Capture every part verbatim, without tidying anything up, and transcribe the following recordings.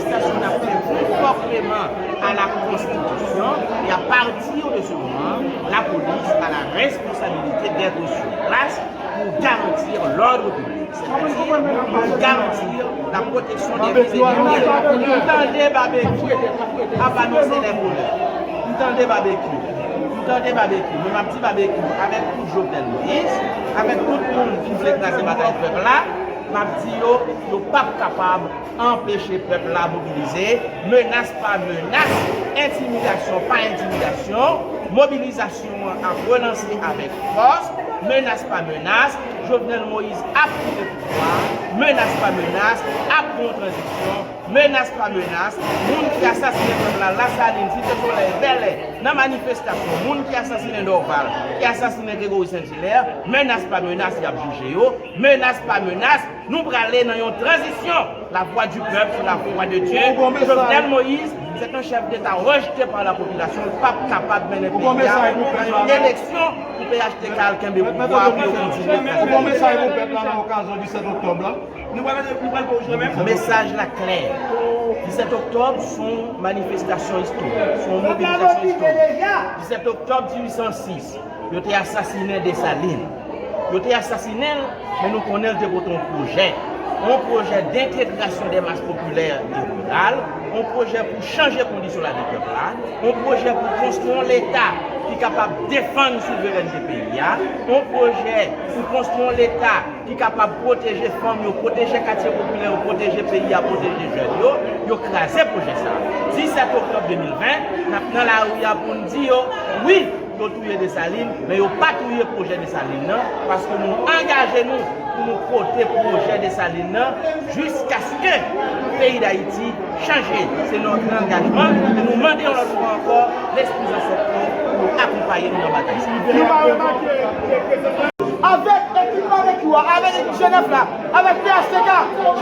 Manifestasyon n ap fè konfòmeman a la konstitisyon, e a pati de se moman, la polis a la responsabilite d'être sur place pour garantir l'ordre public, c'est-à-dire pour garantir la protection des vies et des biens. M tande Babekyou ap anonse lè bonè. M tande Babekyou. M tande Babekyou. Men m ap di Babekyou, avèk tout Jovenel Moïse, avèk tout moun ki vle kraze batay pèp la, m ap di yo, yo p ap kapab anpeche pèp la mobilize, menas pa menas, entimidasyon pa entimidasyon, mobilizasyon an ap relanse avèk fòs, menas pa menas, Jovenel Moïse ap kite pouvwa, menas pa menas, ap gen yon tranzisyon, menas pa menas, moun ki asasinen pèp la, Lasalin, Site Solèy, Bèlè, nan manifestasyon, moun ki asasinen Dorval, ki asasinen Gregory Saint Hilaire, menas pa menas, y ap jije yo, menas pa menas, nou prale nan yon tranzisyon. La voix du peuple, c'est la voix de Dieu. Jovenel Moïse, c'est un chef d'État rejeté par la population. L p ap kapab mennen peyi a nan yon eleksyon pou P H T K al kenbe pouvwa pou yo kontinye kraze. Mesaj la klè. Disèt oktòb se yon manifestasyon istorik, se yon mobilizasyon istorik. Disèt oktòb dizuit san sis, yo te asasinen Desalin. Yo te asasinen l, men nou konnen l te pote yon pwojè. Yon pwojè d'entegrasyon de mas popilè e riral, yon pwojè pou chanje kondisyon lavi pèp la, yon pwojè pou konstwi yon Leta ki kapab defann souverènte peyi a, yon pwojè pou konstwi yon Leta ki kapab pwoteje fanm yo, pwoteje katye popilè yo, pwoteje peyi a, pwoteje jèn yo, yo kraze pwojè sa a. Disèt oktòb de mil ven, n ap nan lari a pou n di yo, wi, yo touye Desalin, men yo pa touye pwojè Desalin nan, paske nou angaje nou pou nou pote pwojè Desalin nan jiskaske peyi Dayiti chanje. Se notre engagement, e nou mande yon lòt fwa ankò lespri zansèt nou pou yo akonpaye nou nan batay sa a. Avèk ekip Babekyou a, avèk ekip G nèf la, avèk P H T K,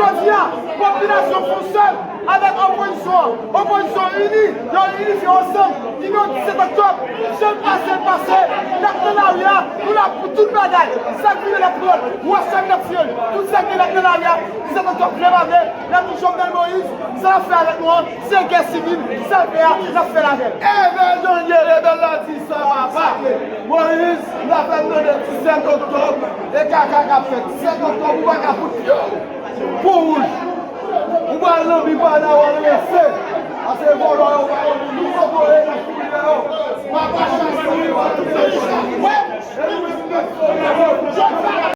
jodi a, popilasyon fè yon sèl avèk opozisyon an. Opozisyon ini, yo inifye ansanm. Inyon disèt oktòb, jan l pase, l pase. N ap nan lari a, nou la pou tout bagay. Sa k vini, n ap pran l. Wè sa k ap fè l. Tout sa k gen, n ap nan lari a. Disèt oktòb, vle pa vle, n ap di Jovenel Moïse, sa l ap fè avèk nou an, se gè sivil, sa l fè a, n ap fè l avè l. Evè Danje rebèl la di sa, papa. Moïse, n ap fè tande disèt oktòb, e kaka k ap fèt. Disèt oktòb, ou pa ka fout pye w pou wouj. Ou pral nan bi pa la, w al ranse. Pase vòlò yo, pa yo, nou konpone nan figi yo. Papa chase yo, yo al touye chak. Wè! E nou menm, nou menm, nou menm,